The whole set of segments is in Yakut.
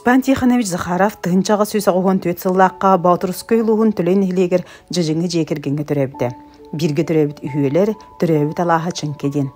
Степан Тихонович Захаров 1884 сыллаахха Боотурускай улууһун Төлөй нэһилиэгэр Дьадьыҥы дьиэ кэргэҥҥэ төрөөбүтэ. Бииргэ төрөөбүт үһүөлэр, төрөөбүт алааһа Чэҥкэ диэн.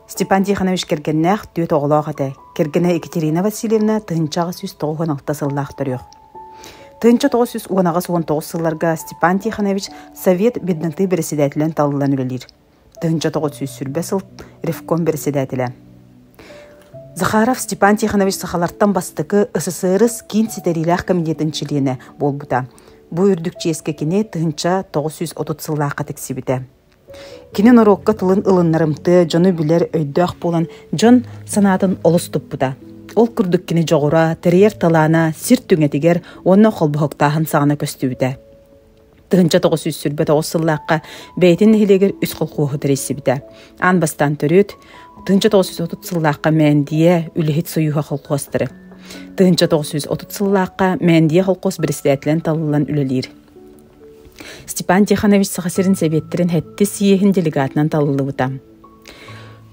Степан Тихонович кэргэннээх, түөрт оҕолоох этэ. Кэргэнэ Екатерина Васильевна 1896 сыллаах төрүөх. 1918-19 сылларга Степан Тихонович Совет бедноты бэрэссэдээтэлинэн талыллан үлэлиир. 1920 сыл Ревком бэрэссэдээтэлэ. Захаров Степан Тихонович сахалартан бастакы СССР киин ситэриилээх комитетын чилиэнэ буолбута. Бу үрдүк чиэскэ кини 1930 сыллаахха тиксибитэ. Кини норуокка тылын ылыннарымтыа, дьону билэр, өйдөөх буолан, дьон санаатын олус туппута. Ол курдук кини дьоҕура, тэрийэр талаана сир түҥэтигэр уонна холбоһуктааһын саҕана көстүбүтэ. 1929 сыллаахха бэйэтин нэһилиэгэр үс колхуоһу тэрийсибитэ. Аан бастаан төрүт, 1930 сыллаахха Мээндийэ үлэһит союһа колхуостары. 1930 сыллаахха Мээндийэ колхоз председателин талыллан үлэлиир. Степан Тихонович Саха сирин сэбиэттэрин сэттис съеһин делегатынан талыллыбыта.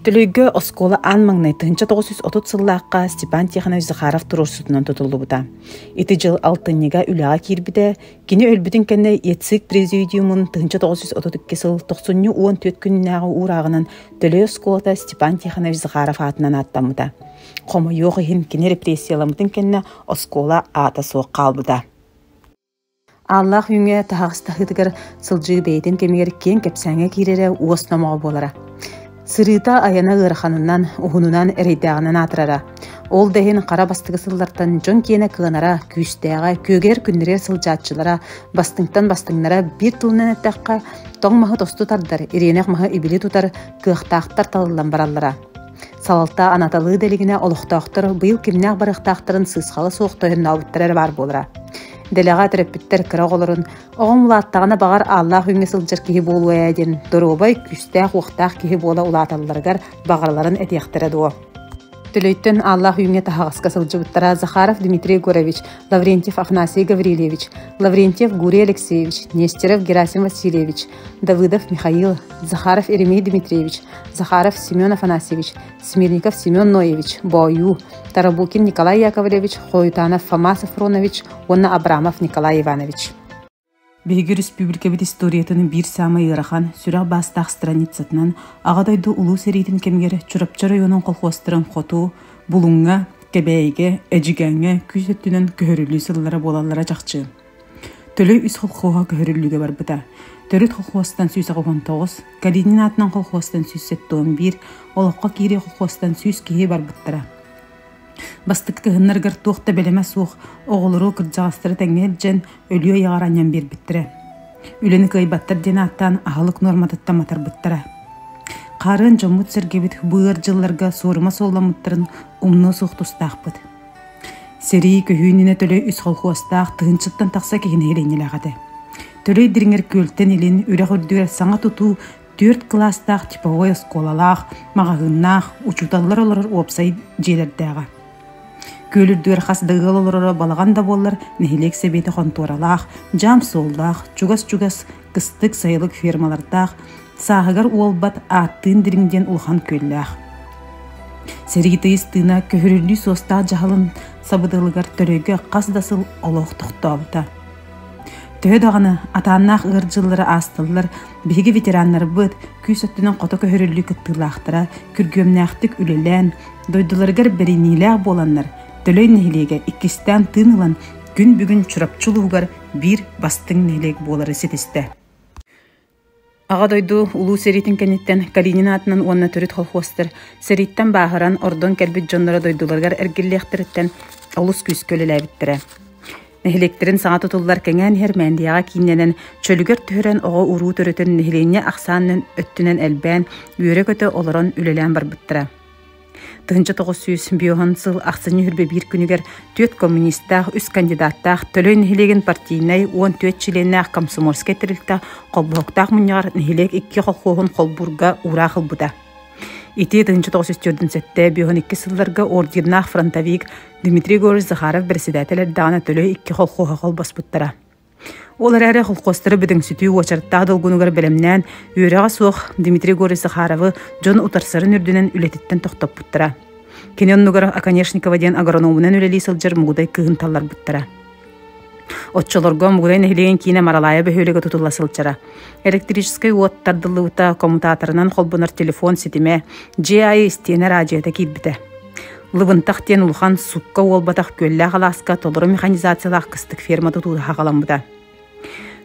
Төлөйгө оскуола аан маҥнай 1930 сыллаахха Степан Тихонович Захаров туруорсуутунан тутуллубута. Ити дьыл алтынньыга үлэҕэ киирбитэ, кини өлбүтүн кэннэ ЯЦИК президиумун 1932 сыл тохсунньу 14 күннээҕи уурааҕынан Төлөй оскуолата Степан Тихонович Захаров аатынан ааттаммыта. Хомойуох иһин, кини репрессияламмытын кэннэ оскуола аата суох хаалбыта. Ааллаах Үүҥҥэ таһаҕас таһыытыгар сылдьыы бэйэтин кэмигэр киэҥ кэпсээҥҥэ киирэрэ уос номоҕо буолара. Сырыыта айана ыараханынан, уһунунан эрэйдээҕинэн аатырара. Ол да иһин хара бастакы сыллартан дьон киэнэ кыанара, күүстээҕэ, күөгэр күннэригэр сылдьааччылара, бастыҥтан бастыҥнара биир тылынан эттэххэ, тоҥ маһы тосту тардар, ириэнэх маһы ибили тутар кыахтаахтар талыллан бараллара. Салалта анаталыы да илигинэ олохтоохтор быйыл кимнээх барыахтаахтарын сыысхала суох тойоннообуттара эрэ баар буолара. Дэлэҕэ төрөппүттэр кыра оҕолорун «Оҕом улааттаҕына баҕар ааллаах үүҥҥэ сылдьар киһи буолуо ээ» диэн доруобай, күүстээх-уохтаах киһи буола улааталларыгар баҕараларын этиэхтэрэ дуо? Төлөйтөн ааллаах үүҥҥэ таһаҕаска сылдьыбыттара Захаров Дмитрий Егорович, Лаврентьев Афанасий Гаврильевич, Лаврентьев Гурий Алексеевич, Нестеров Герасим Васильевич, Давыдов Михаил, Захаров Еремей Дмитриевич, Захаров Семен Афанасьевич, Смирников Семен Ноевич, Боойуу, Тарабукин Николай Яковлевич, Хоютанов Фома Сафронович уонна Абрамов Николай Иванович. Биһиги республикабыт историятын биир саамай ыарахан, сүрэх баастаах страницатынан Аҕа дойду Улуу сэриитин кэмигэр Чурапчы оройуонун колхуостарын хоту, Булуҥҥа, Кэбээйигэ, Эдьигээҥҥэ күүс өттүнэн көһөрүллүү сыллара буолаллара чахчы. Төлөй үс колхуоһа көһөрүллүүгэ барбыта. Төрүт колхуостан 189, Калинин аатынан колхуостан 171, олоххо киирии колхуостан 100 киһи барбыттара. Бастакы кыһыннарыгар туох да бэлэмэ суох оҕолору, кырдьаҕастары тэҥҥэ илдьэн, өлүү айаҕар анньан биэрбиттэрэ. Үлэни кыайбаттар диэн ааттаан аһылык нуорматыттан матарбыттара. Хаарыан дьоммут-сэргэбит бу ыар дьылларга суорума суолламмыттарын умнуо суох тустаахпыт. Сэрии көһүү иннинэ Төлөй үс колхуостаах тыһыынчаттан тахса киһини иһилинньилээх этэ. Төлөй дириҥэр күөлтэн илин үрэх үрдүгэр саҥа тутуу түөрт кылаастаах типовой оскуолалаах, маҕаһыыннаах, учууталлар олорор уопсай дьиэлэрдээҕэ. Күөл үрдүгэр хас да ыал олороро балаҕан да буоллар, нэһилиэк сэбиэтэ хонтуоралаах, дьаам суоллаах, чугас-чугас кыстык сайылык фермалардаах, сааһыгар уолбат ааттыын дириҥ диэн улахан күөллээх. Сэрии тыйыс тыына көһөрүллүү суостаах дьаһалын сабыдыалыгар Төлөйгө хас да сыл олох тохтообута. Төһө даҕаны атааннаах ыар дьыллары аасталлар, биһиги ветераннарбыт күүс өттүнэн хото көһөрүллүү кыттыылаахтара күргүөмнээхтик үлэлээн, дойдуларыгар бэриниилээх буоланнар, Төлөй нэһилиэгэ иккистээн тыын ылан, күн бүгүн Чурапчы улууһугар биир бастыҥ нэһилиэк буолары ситистэ. Аҕа дойду Улуу сэриитин кэнниттэн Калинин аатынан уонна төрүт колхуостар сэрииттэн бааһыран ордон кэлбит дьонноро дойдуларыгар эргиллиэхтэриттэн олус күүскэ үлэлээбиттэрэ. Нэһилиэктэрин саҥа тутуллар кэҥээн иһэр Мээндийэҕэ кииннэнэн, чөлүгэр түһэрэн оҕо-уруу төрөтөн нэһилиэнньэ ахсаанын өттүнэн элбээн, үөрэ-көтө олорон үлэлээн барбыттара. 1905 сыл ахсынньы 21 күнүгэр түөрт коммунистаах, үс кандидаттаах Төлөй нэһилиэгин партийнай 14 чилиэннээх комсомольскай тэрилтэ холбоһуктаах мунньаҕар нэһилиэк икки колхуоһун холбуурга уураах ылбыта. Ити 1947-52 сылларга орденнаах фронтовик Дмитрий Егорович Захаров бэрэссэдээтэл эрдэҕинэ Төлөй икки колхуоһа холбоспуттара. Ол эрээри холкуостары бөдөҥсүтүү уочараттаах долгунугар бэлэмнээн, үөрэҕэ суох Дмитрий Егорович Захаровы дьон утарсарын үрдүнэн үлэтиттэн тохтоппуттара. Кини оннугар Оконешникова диэн агрономунан үлэлии сылдьар Мугудай кыыһын талларбыттара. Оччолорго Мугудай нэһилиэгин киинэ Маралаайа бөһүөлэгэ тутулла сылдьара. Электрическэй уот тардыллыбыта, коммутаторынан холбонор телефон ситимэ, дьиэ аайы истиэнэ араадьыйата киирбитэ. Лыбынтах диэн улахан сукка уолбатах күөллээх алааска толору механизациялаах кыстык ферма тутуута хаҕаламмыта.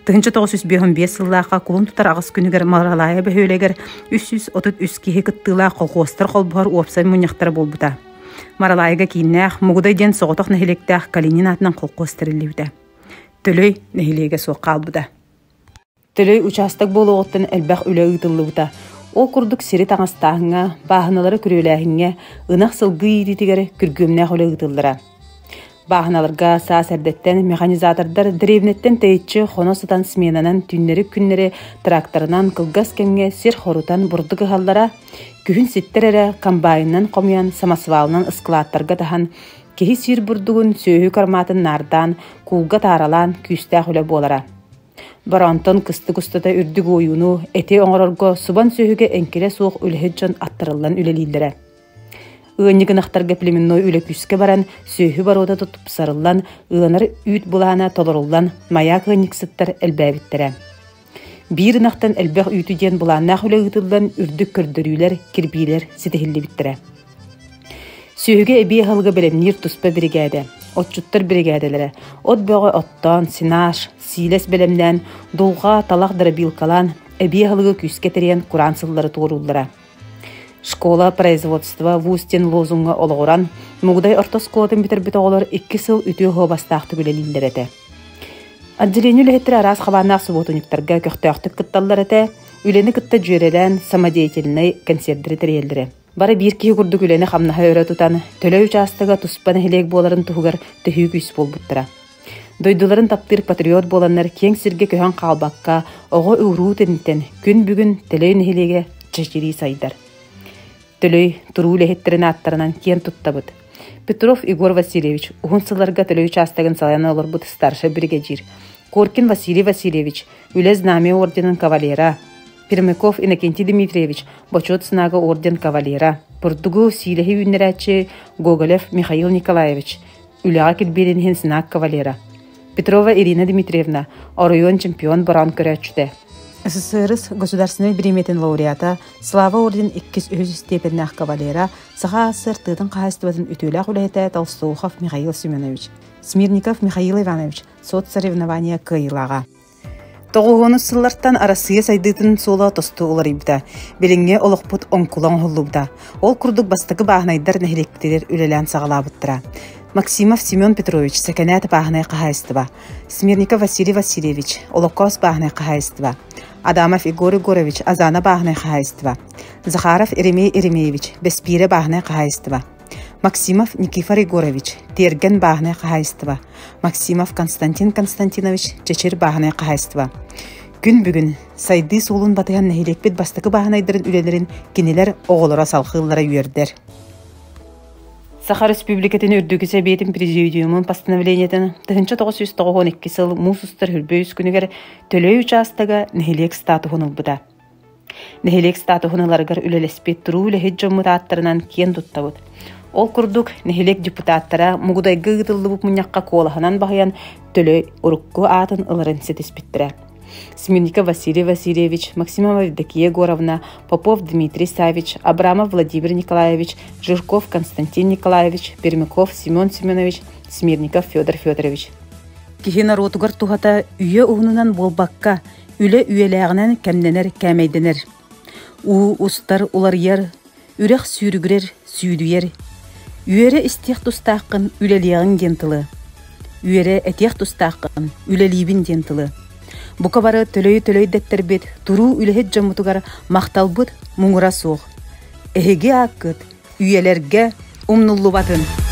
1955 сыллаахха кулун тутар аҕыс күнүгэр Маралаайа бөһүөлэгэр 333 киһи кыттыылаах колхуостар холбоһор уопсай мунньахтара буолбута. Маралаайга кииннээх Мугудай диэн соҕотох нэһилиэктээх Калинин аатынан холкуос тэриллибитэ. Төлөй нэһилиэгэ суох хаалбыта. Төлөй учаастак буолуоҕуттан элбэх үлэ ыытыллыбыта. Ол курдук сири таҥастааһыҥҥа, бааһыналары күрүөлээһиҥҥэ, ынах-сылгы иитиитигэр күргүөмнээх үлэ ыытыллара. Бааһыналарга саас эрдэттэн механизатордар дэриэбинэттэн тэйиччи хоно сытан сменанан түүннэри-күннэри тракторынан кылгас кэмҥэ сир хорутан бурдук ыһаллара, күһүн ситтэр эрэ комбайнынан хомуйан самосвалынан ыскылааттарга таһан киһи сиир бурдугун сүөһү кармаатын наардаан куулга тааралаан күүстээх үлэ буолара. Бороонтон кыстык устата үрдүк уойууну эти оҥорорго субан сүөһүгэ эҥкилэ суох үлэһит дьон аттарыллан үлэлииллэрэ. Ыанньык ынахтарга племенной үлэ күүскэ баран, сүөһү боруода тупсарыллан, ыанар үүт былаана толоруллан, маяк ыанньыксыттар элбээбиттэрэ. Биир ынахтан элбэх үүтү диэн былааннаах үлэ ыытыллан, үрдүк көрдөрүүлэр, кирбиилэр ситиһиллибиттэрэ. Сүөһүгэ эбии аһылыгы бэлэмниир туспа биригээдэ, отчуттар биригээдэлэрэ, от бөҕө оттоон, сенаж, сиилэс бэлэмнээн, дулҕа, талах дробилкалаан, эбии аһылыгы күүскэ тэрийэн кураан сыллары туорууллара. Школа производства вуз диэн лозуҥҥа олоҕуран, Мугудай орто оскуолатын бүтэрбит оҕолор икки сыл үтүө суобастаахтык үлэлииллэр этэ. Отделение үлэһиттэрэ араас хабааннаах субуотунньуктарга көхтөөхтүк кытталлар этэ, үлэни кытта дьүөрэлээн самодеятельнай кэнсиэрдэри тэрийэллэрэ. Бары биир киһи курдук үлэни-хамнаһы өрө тутан, Төлөй учаастага туспа нэһилиэк буоларын туһугар төһүү күүс буолбуттара. Дойдуларын таптыыр патриот буоланнар киэҥ сиргэ көһөн хаалбакка, оҕо уруу тэнитэн, күн бүгүн Төлөй нэһилиэгэ чэчирии сайдар. Төлөй туруу үлэһиттэрин ааттарынан киэн туттабыт. Петров Егор Васильевич уһун сылларга Төлөй учаастагын салайан олорбут старшай биригэдьиир. Коркин Василий Васильевич, Үлэ Знамя орденын кавалера. Пермяков Иннокентий Дмитриевич, Бочуот Знага орден кавалера. Бурдугу сиилэһи үүннэрээччи Гоголев Михаил Николаевич, Үлэҕэ килбиэрин иһин знак кавалера. Петрова Ирина Дмитриевна, оройуон чемпион бороон көрөөччүтэ. СССР государственнай бириэмийэтин лауреата, Слава орден иккис үһүс степеннээх кавалера, Саха АССР тыатын хаһаайыстыбатын үтүөлээх үлэһитэ Толстоухов Михаил Семенович, Смирников Михаил Иванович, соцсоревнования кыайыылааҕа. Тоҕуһуонус сыллартан Арассыыйа сайдыытын суола тосту уларыйбыта, билиҥҥи олохпут оҥкула оҥоһуллубута. Ол курдук бастакы бааһынайдар нэһилиэктэригэр үлэлээн саҕалаабыттара. Максимов Семен Петрович, Сэкэнээт бааһынай хаһаайыстыба, Смирников Василий Васильевич, Олокоос бааһынай хаһаайыстыба, Адамов Егор Егорович, Азана бааһынай хаһаайыстыба, Захаров Еремей Еремеевич, Бэспиирэ бааһынай хаһаайыстыба, Максимов Никифор Егорович, Тиэргэн бааһынай хаһаайыстыба, Максимов Константин Константинович, Чэчир бааһынай хаһаайыстыба. Күн бүгүн сайдыы суолун батыһан нэһилиэкпит бастакы бааһынайдарын үлэлэрин кинилэр оҕолоро салҕыыллара үөрдэр. Саха Республикатын Үрдүкү Сэбиэтин Президиумун постановлениетын 1992 сыл муус устар Хүрбөй үс күнүгэр Төлөй учаастага нэһилиэк статуһун ылбыта. Нэһилиэк статуһун ыларыгар үлэлэспит туруу үлэһит дьоммут ааттарынан киэн туттабыт. Ол курдук, нэһилиэк депутаттара Мугудайга ыытыллыбыт мунньахха куолаһынан баһыйан Төлөй урукку аатын ыларын ситиспиттэрэ. Смирников Василий Васильевич, Максимова Евдокия Егоровна, Попов Дмитрий Савич, Абрамов Владимир Николаевич, Жирков Константин Николаевич, Пермяков Семен Семенович, Смирников Федор Федорович. Киһи норуотугар туһата үйэ уһунунан буолбакка, Үлэ үйэлээҕинэн кэмнэнэр, кээмэйдэнэр. Уу устар, уларыйар, үрэх сүүрүгүрэр, сүүдүйэр. Үөрэ истиэх тустааххын үлэлиэҕиҥ диэн тылы. Үөрэ этиэх тустааххын үлэлиибин диэн тылы. Бука бары төлөйү-төлөй дэттэрбит туруу үлэһит дьоммутугар махталбыт муҥура суох. Эһиги ааккыт үйэлэргэ умнуллубатын!